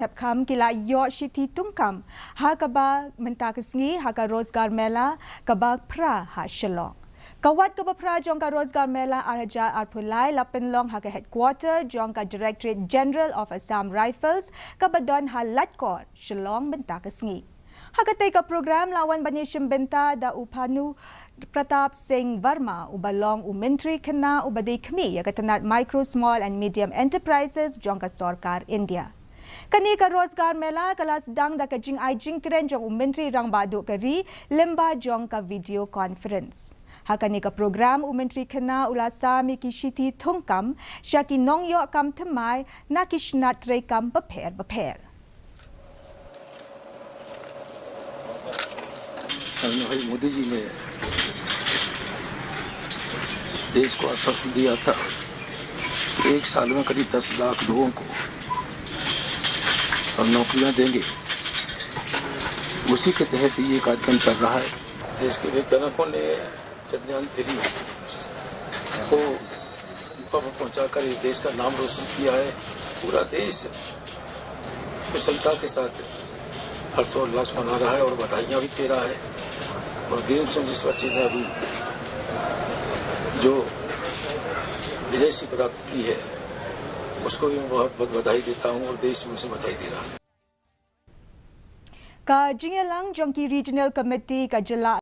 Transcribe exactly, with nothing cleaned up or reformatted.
Thep kham ki la ïoh shithi thungkam ha kaba mynta ka sngi ha ka Rozgar Mela kaba phra ha Shillong. Ka wat kaba phra jong ka Rozgar Mela ar hajar arphew lai la pynlong ha ka headquarter jong ka Directorate General of Assam Rifles kaba don ha Laitkor, Shillong mynta ka sngi. Ha katei ka program la wan ban ïashim bynta da u Bhanu Pratap Singh Varma uba long u Myntri Khynnah uba dei khmih ïa ka tnat Micro, Small and Medium Enterprises jong ka Sorkar India. Kane ka Rozgar Mela ka la sdang da ka jingai jingkren jong u Myntri Rangbah Duh ka ri lyngba jong ka video conference. Ha kane ka program u Myntri Khynnah u la sam ïa ki shithi thungkam sha ki nongïoh kam thymmai na ki shnat treikam bapher bapher. माननीय भाई मोदी जी ने देश को आश्वासन दिया था कि एक साल में करीब दस लाख लोगों को हम नौकरियां देंगे। उसी के तहत ये कार्यक्रम चल रहा है। देश के वैज्ञानिकों ने चंद्रयान थ्री को ऊपर पहुंचाकर ये देश का नाम रोशन किया है। पूरा देश कुशलता के साथ हर्षोल्लास मना रहा है और बधाइयां भी दे रहा है। और गेम्स में जिस बच्चे ने अभी जो विजय सिंह प्राप्त की है, उसको भी मैं बहुत बहुत बधाई देता हूँ और देश भी उसे बधाई दे रहा है। Ka jingïalang jong ki Regional Committee ka jylla